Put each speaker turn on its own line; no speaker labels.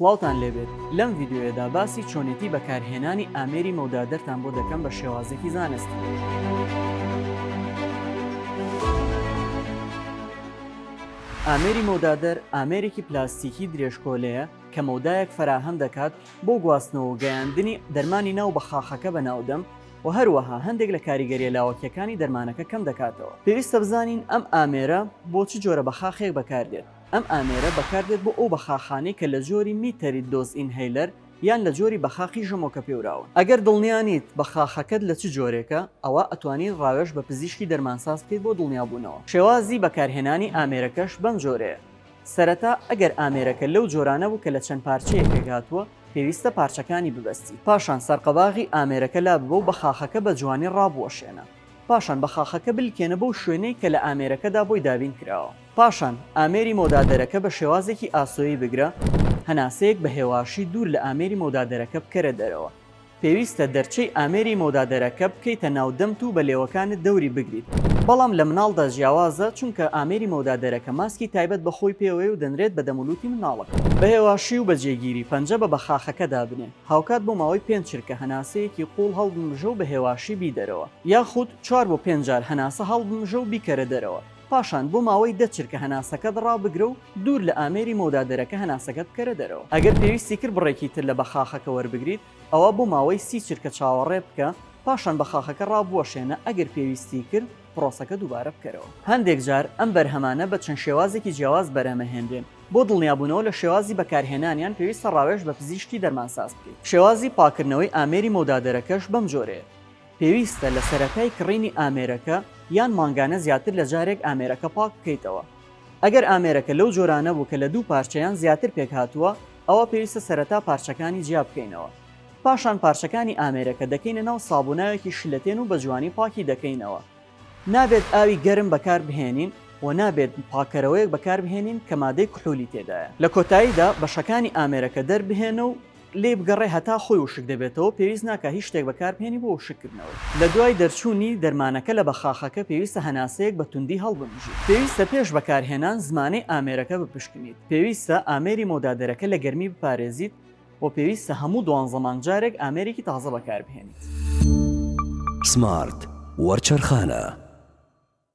سڵاوتان لێبێت لەم ڤیدیۆیەدا باسی چۆنێتی بەکارهێنانی ئامێری مەودادەرتان بۆ دەکەم بە شێوازێکی زانستی. ئامێری مەودادەر ئامێرێکی پلاستیکی درێژکۆلەیە کە مەودایەک فەراهەم دەکات بۆ گواستنەوە و گەیاندنی دەرمانی ناو بەخاخەکە بە ناو دەم و هەروەها هەندێک لە کاریگەریە لاوەکیەکانی دەرمانەکە کەم دەکاتەوە. پێویستە بزانین ئەم ئامێرە بۆ چ جۆرە بەخاخێک بەکاردێت. ئەم ئامێرە بەکاردێت بۆ ئەو بەخاخانەی کە لە جۆری metered dose inhaler یان لە جۆری بەخاخی ژەمۆکە پێوراون. ئەگەر دڵنیا نیت بەخاخەکەت لە چ جۆرێکە، ئەوا ئەتوانیت ڕاوێژ بە پزیشکی دەرمانساز بکەیت بۆ دڵنیابوونەوە. شێوازی بەکارهێنانی ئامێرەکەش بەم جۆرەیە، سەرەتا ئەگەر ئامێرەکە لەو جۆرانە بوو کە لە چەند پارچەیەک پێکهاتووە، پێویستە پارچەکانی ببەستیت. پاشان سەرقەباغی ئامێرەکە لاببە و بەخاخەکە بە جوانی ڕابوەشێنە. پاشان بەخاخەکە بلکێنە بەو شوێنەی کە لە ئامێرەکەدا بۆی دابین کراوە. پاشان ئامێری مەودادەرەکە بە شێوازێکی ئاسۆیی بگرە، هەناسەیەک بە هێواشی دوور لە ئامێری مەودادەرەکە بکەرە دەرەوە. پێویستە دەرچەی ئامێری مەودادەرەکە بکەیتە ناو دەمت و بە لێوەکانت دەوری بگریت، بەڵام لە مناڵدا جیاوازە چونکە ئامێری مەودادەرەکە ماسکی تایبەت بە خۆی پێوەیە و دەنرێت بە دەمولوتی مناڵەکەوە. بە هێواشی و بە جێگیری پەنجە بە بەخاخەکەدا بنێ، هاوکات بۆ ماوەی پێنج چرکە هەناسەیەکی قووڵ هەڵبمژە و بە هێواشی بیدەرەوە، یاخود چوار بۆ پێنج جار هەناسە هەڵبمژە و بیکەرە دەرەوە. پاشان بۆ ماوەی دە چرکە هەناسەکەت ڕابگرە و دوور لە ئامێری مەودادەرەکە هەناسەکەت بکەرە دەرەوە. ئەگەر پێویستی کرد بڕێکی تر لە بەخاخەکە وەربگریت، ئەوا بۆ ماوەی 30 چرکە چاوەڕێ بکە، پاشان بەخاخەکە ڕابوەشێنە، ئەگەر پێویستی کرد پرۆسەکە دووبارە بکەرەوە. هەندێک جار ئەم بەرهەمانە بە چەند شێوازێکی جیاواز بەرهەمەهێنرێن، بۆ دڵنیابوونەوە لە شێوازی بەکارهێنانیان پێویستە ڕاوێژ بە پزیشکی دەرمانساز بکەیت. شێوازی پاککردنەوەی ئامێری مەودادەرەکەش بەم جۆرەیە. پێویستە لە سەرەتای کڕینی ئامێرەکە یان مانگانە زیاتر لە جارێک ئامێرەکە پاک بکەیتەوە. ئەگەر ئامێرەکە لەو جۆرانە بوو کە لە دوو پارچە یان زیاتر پێکهاتووە، ئەوا پێویستە سەرەتا پارچەکانی جیا بکەینەوە. پاشان پارچەکانی ئامێرەکە دەکەینە ناو سابووناوێکی شلەتێن و بە جوانی پاکی دەکەینەوە. نابێت ئاوی گەرم بەکاربهێنین و نابێت پاککەرەوەیەک بەکاربهێنین کە مادەی کحولی تێدایە. لە کۆتاییدا بەشەکانی ئامێرەکە دەربهێنە و لێی بگەڕێ هەتا خۆی وشک دەبێتەوە، پێویست ناکا هیچ شتێک بەکاربهێنی بۆ وشککردنەوەی. لە دوای دەرچوونی دەرمانەکە لە بەخاخەکە پێویستە هەناسەیەک بە توندی هەڵبمژیت. پێویستە پێش بەکارهێنان زمانەی ئامێرەکە بپشکنیت. پێویستە ئامێری مەودادەرەکە لە گەرمی بپارێزیت و پێویستە هەموو دوانزە مانگ جارێک ئامێرێکی تازە بەکاربهێنیت.
سمارت وەرچەرخانە.